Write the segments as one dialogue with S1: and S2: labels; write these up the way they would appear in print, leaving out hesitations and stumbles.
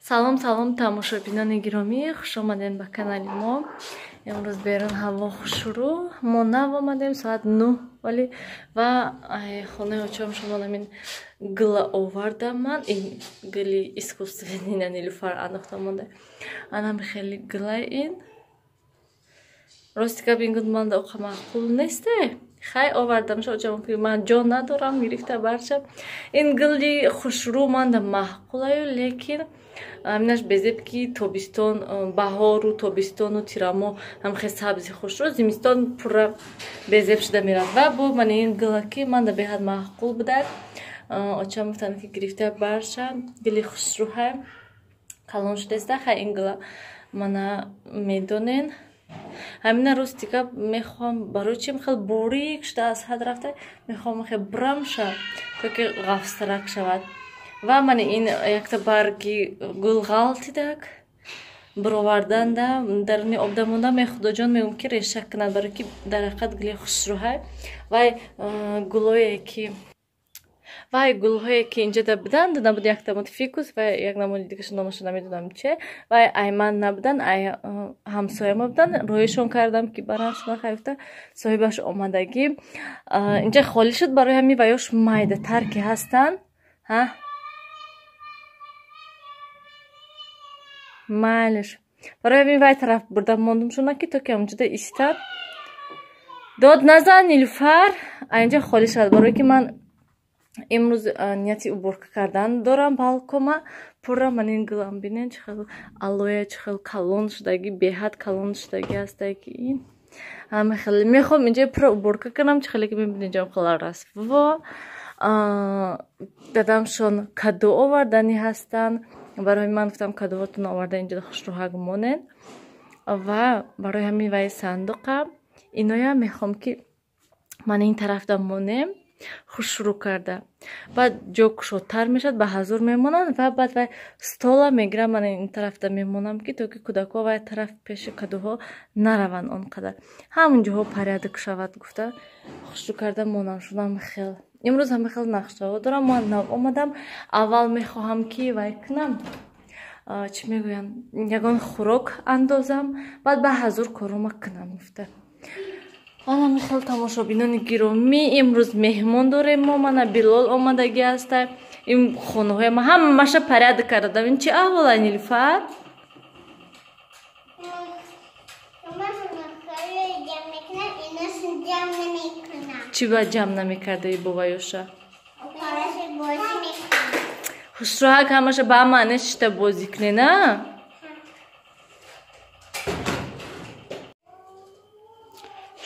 S1: Салом, салом, тамошобинони гиромӣ, хуш омадем ба канали мо. Имрӯз берун ҳаво хушрӯ, мо нав омадем соат 9 вале ва хонаи очам шумо ҳамин гула овардам ман. Ин гули искусственный на Нилуфар андохта монда. Анам хеле гулай ин. Рости гап ин гул манда оқа маъқул несте. Хай овардам шо очам ки ман ҷо надорам гирифта барча. Ин гули хушрӯ манда маъқулаю, лекин ҳаминаш безеб ки тобистон, баҳору тобистону тирамо ҳамхе сабзи хушрӯ, зимистон пурра безеб шуда меравад. Ва бо ман ин гула ки манда беҳад маъқул будак, очам гуфтанд ки гирифта барша, гули хушрӯҳа калон шудааста. Хай ин гула мана медонен. Ҳамина рости гап мехоҳам, барои чим хел борик шуда аз ҳад рафта, мехоҳам хел брамша то ки ғафзтарак шавад. Ва ман ин якта барги гул ғалтидак бироварданда даруни обда монда, ме худоҷон мегӯм ки реша кунад, барои ки дар ҳақиқат гули хушрӯҳа. Вай гулое ки вай гулҳое ки инҷода буданд, набуд як намуди фикус ва як намуди дигаша номаша намедонам че, вай ай ман набуданд, ай ҳамсояма буданд. Роҳишон кардам ки барашона хайфта соҳибаш омадагӣ. Инҷа холӣ шуд, барои ҳамин ваёш майдатар ки ҳастанд. Ҳа майлиш, барои ҳамин вай тараф бурда мондум шуна ки то ки ҳамҷода истад. Дод назан Нилуфар, инҷа холӣ шуд, барое ки ман имрӯз нияти уборка кардан дорам балкома пурра. Ман ин гулам бинен чӣ хел алоя, чӣ хел калон шудагӣ, беҳад калон шудагӣ ҳастае ки ин ҳама хеле мехоҳам инҷа пурра уборка кунам. Чӣ хеле ки мебинед ҷам хела расво. Дадамшон кадо оварданӣ ҳастанд барои ман, гуфтам кадоҳотон оварда инҷо хушрӯҳак монед. Ва барои ҳамин вай сандуқа иноям мехоҳам ки ман ин тарафда монем хушрӯ карда, баъд ҷо кушодтар мешавад, ба ҳазур мемонанд. Ва баъд вай стола мегирам, ман ин тарафда мемонам ки то ки кӯдакҳо вай тараф пеши кадоҳо нараванд, он қадар ҳамон ҷоҳо порядок шавад гуфта хушрӯ карда монам шудам. Хел имрӯз ҳама хел нақшаҳо дорам. Ман нав омадам, аввал мехоҳам ки вай кунам, чӣ мегӯянд, ягон хӯрок андозам, баъд ба ҳазур корома кунам гуфта. Ана хел тамошобинони гиромӣ, имрӯз меҳмон дорем мо, мана Билол омадагӣ ҳаста. Ин хонаҳои ма ҳамаша порядок кардам. Ин чӣ аҳвола Нилуфар? Чӣ ба ҷамъ намекардаи боваёша? Хушрӯҳак ҳамаша ба маъне шишта бозӣ кунед, на?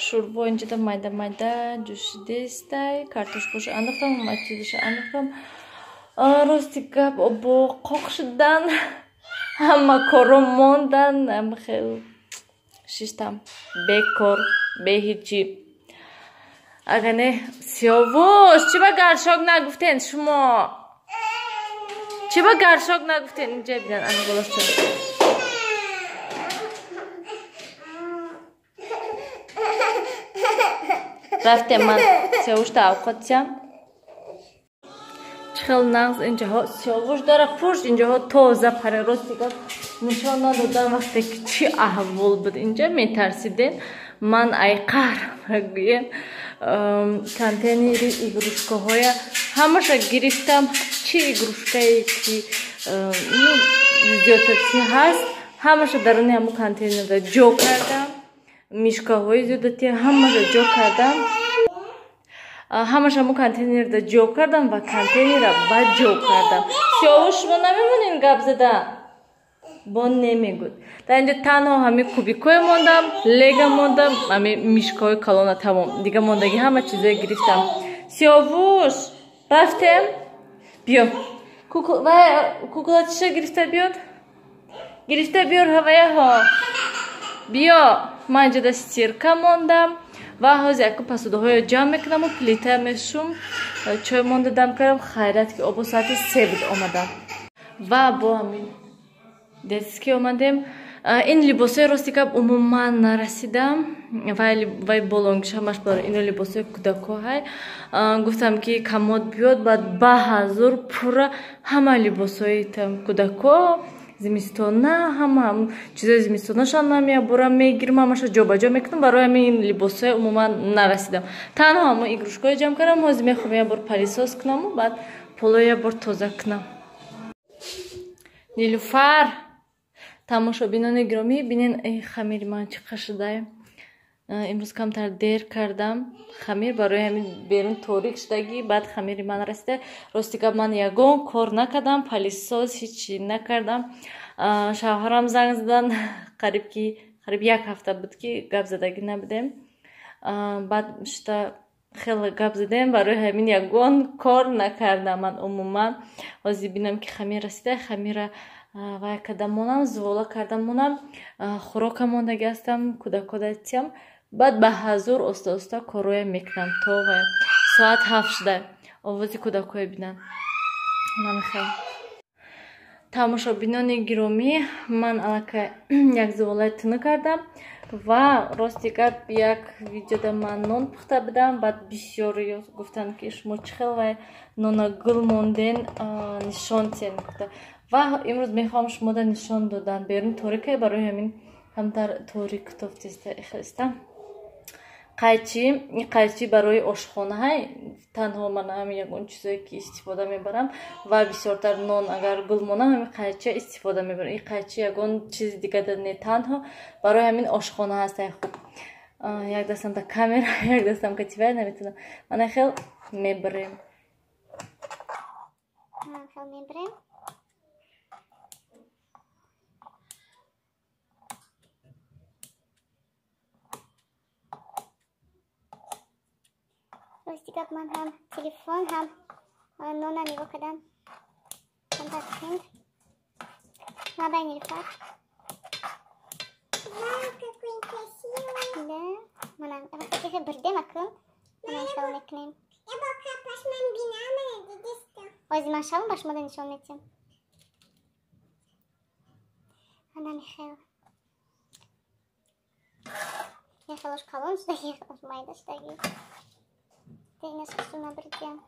S1: Шӯрбо инҷода майда-майда ҷӯшидестай, картошкаша андохтам, чизаша андохтам. Рости гап бо қоқ шудан ҳама коро мондан, хел шиштам бекор, беҳичи. Ага не, Сиёвуш, чӣ ба гаршок нагуфтен шумо? Чӣ ба гаршок нагуфтен? Инҷа бинан, ана голос ча. Рафтем ман Сиёвушта авқотсям. Чӣ хел нағз инҷаҳо Сиёвуш дора пушт, инҷаҳо тоза паре. Рости гап нишон надодам вақте ки чӣ аҳвол буд инҷа, метарсидем. Ман ай қаҳр гӯем, контейнери игрушкаҳоя ҳамаша гирифтам. Чӣ игрушкае ки зиёдатӣ ҳаст, ҳамаша даруни ҳамун контейнерда ҷо кардам. Мишкаҳои зиёдатӣ ҳамаша ҷо кардам, ҳамаша ҳамун контейнерда ҷо кардам ва контейнера ба ҷо кардам. Сиёвуш, шумо намемонед гап зада? Бо немегӯд. Дар инҷо танҳо ҳамин кубикое мондам, лега мондам, ҳамин мишкаҳои калона, тамом. Дига мондагӣ ҳама чизое гирифтам. Сиёвуш, рафтем? Биё. Кукла чиша гирифта биёд? Гирифта биёр ҳаваяҳо. Биё, ман инҷода стирка мондам ва ҳозир яку пасудаҳоё ҷамъ мекунаму плита мешум. Чой монда дам кардам, хайрат ки обо соати 3 буд омадам. Ва бо ҳамин детский омадем. Ин либосҳои рости гап умуман нарасидам. Вай болонгиш ҳамаш барои ино либосҳои кӯдакҳо. Гуфтам ки комод биёд, баъд ба ҳазур пурра ҳама либосҳои кӯдакҳо Зимистона ҳама чизои зимистонаша намеябора мегирам, ҳамаша ҷобаҷо мекунам. Барои ҳамин либосҳои умуман нарасидам. Танҳо ҳамон игрушкаҳои ҷамъ кардам. Ҳозир мехоҳам як бор пылесос кунаму баъд полои як бор тоза кунам. Нилуфар, тамошобинони гиромӣ, бинен хамири ман чӣ қадр шудае. Имрӯз камтар дер кардам хамир, барои ҳамин берун торик шудагӣ, баъд хамири ман расида. Рости гап, ман ягон кор накардам, пылесос ҳеҷ накардам. Шавҳарам занг задан, қариб як ҳафта буд, ки гап задагӣ набудем. Баъд шита хеле гап задем, барои ҳамин ягон кор накардам ман умуман. Ҳозир бинам, ки хамир расида, хамира вай карда монам, зувола карда монам, хӯрока мондагӣ ҳастам, кӯдакода тиям. Баъд ба ҳазур оста оста корроя мекунам то соат 7 шуда. Овози кӯдакҳое бинам. Намехел. Тамошобинони гиромӣ, ман аллакай як зуволаи тунук кардам ва рости гап, як видеода ман нон пухта будам. Баъд бисёр гуфтанд, ки шумо чӣ хел вай нона гул монден, нишон тиен гуфта. Ва имрӯз мехоҳам шумода нишон додан. Берун торикае, барои ҳамин камтар торик тофтиста. Қайчи, қайчи барои ошхонаҳай, танҳо ман ҳамин ягон чизое ки истифода мебарам ва бисёртар нон агар гул монам, ҳамин қайчия истифода мебарам. Ин қайчи ягон чизи дигада не, танҳо барои ҳамин ошхона ҳастай. Хуб, як дастам да камера, як дастам кативай, наметавонам. Мана хел мебарем.
S2: Хел мебарем. Рости гап, ман ҳам телефон, ҳам нона нигоҳ кардам. Камтар хинд. Лабай, Нилуфар.
S3: Вау, какой красивый.
S2: Да, мана вақте ки бурдем акун, мана хел мекунем.
S3: Я бо капаш ман бинам, мана дидисто.
S2: Ози ман шавам, ба шумо нишон медиҳам. Ана михел. Як хелош калон шудаги, як хелош майда шудаги. Инаш хусу набурдиям.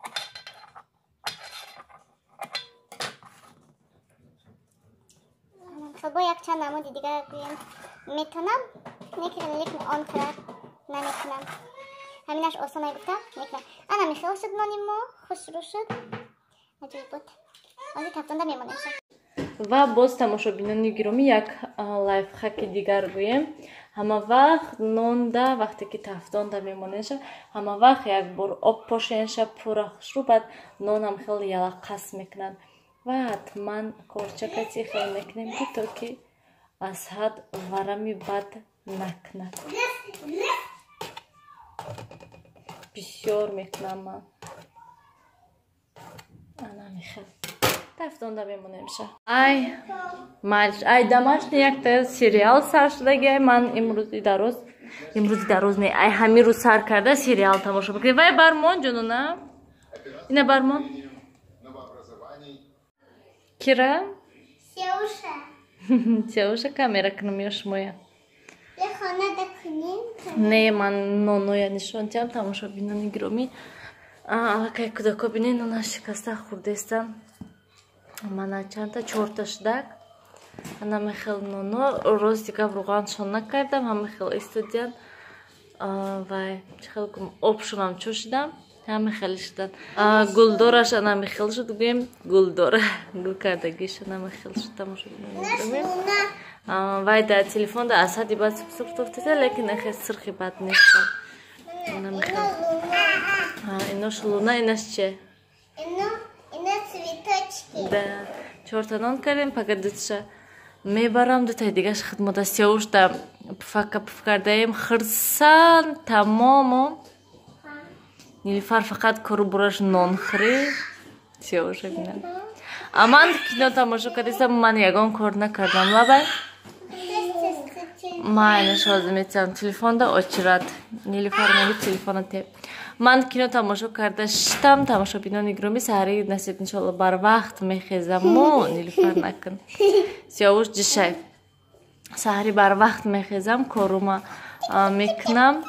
S2: Хел бо якчанд намуди дигар гӯем метонам, лекин он қадар наметунам. Ҳаминаш осонай гуфта мекунам. Ана михел шуд нони мо, хушрӯ шуд. Аҷоиб буд. Ҳозир тафтонда мемонем.
S1: Ва боз, тамошобинони гиромӣ, як лайфхаки дигар гӯем. Ҳама вақт нонда, вақте ки тафтонда мемонеша, ҳама вақт як бор об пошенша пурра хушрӯ, баъд нонам хеле ялаққас мекунад. Ва ҳатман корчакати хел мекунем, ки то ки аз ҳад варами бад накунад. Бисёр мекунам ман. Ана михел тафтонда мемонемша. Ай малш, ай домашний якта сериал сар шудаги. Ман имрӯзи дароз, имрӯзи дароз не, ай ҳамин рӯз сар карда сериал тамошо мекунем. Вай бармон, ҷонона, ина бармон. Кира.
S3: Сеуша.
S1: Сеуша камера кунам ё шумоя?
S3: Хона да кунем.
S1: Не, ман ноноя нишон тиям, тамошобинони гиромӣ. Аллакай кӯдако бинед, нона шикаста хӯрдестам. Мана чандта, чорта шудак. Ана мехел ноно, рости гап, рӯғаншон накардам, ҳама хел истодиян. Вай чӣ хел гум, обшонам чӯшидам, ҳама хеле шудан. Гулдораш ана мехел шуд, гӯем гулдор, гул кардагиш ана мехел шуд, тамошобинони гиромӣ. Вай дар телефонда аз ҳадди бад сурх тофтеса, лекин ахе сирхи бад нестан. Ана мехел. Инош луна, инаш че?
S3: Ино цветочки.
S1: Да, чорта нон кардем, пага дутша мебарам, дутаи дигаш хидмата сёвушда пуфака пуф кардаем, хирсан тамомо. Нилуфар фақат кору бураш нон хӯрӣ, сёвуша бинам. А ман кино тамошо кардистам, ман ягон кор накардам, лабай. Майнаш ҳозир метиҳам телефонда очират. Нилуфар мегӯ телефона те. Ман кино тамошо карда шитам, тамошобинони гиромӣ, саҳари насиб иншоалло барвақт мехезаму. Нилуфар, накун. Сиёвуш ҷишай. Саҳари барвақт мехезам, корума мекунам.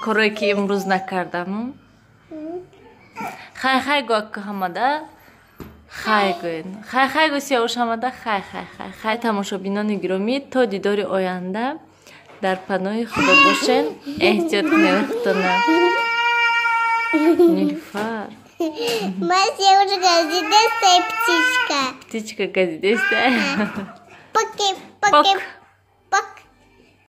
S1: Корое ки имрӯз накардам. Хай, хай гӯ ҳамада. Хай гӯед, хай, хай гӯ. Сиявуш ҳамада хай, хай, хай, хай. Тамошобинони гиромӣ, то дидори оянда дар паноҳи Худо бошед. Эҳтиёт кунед худтона. Нилуфар.
S3: Ма Сиявуш газидестай, птичка.
S1: Птичка газидестай.
S3: Поки, поки.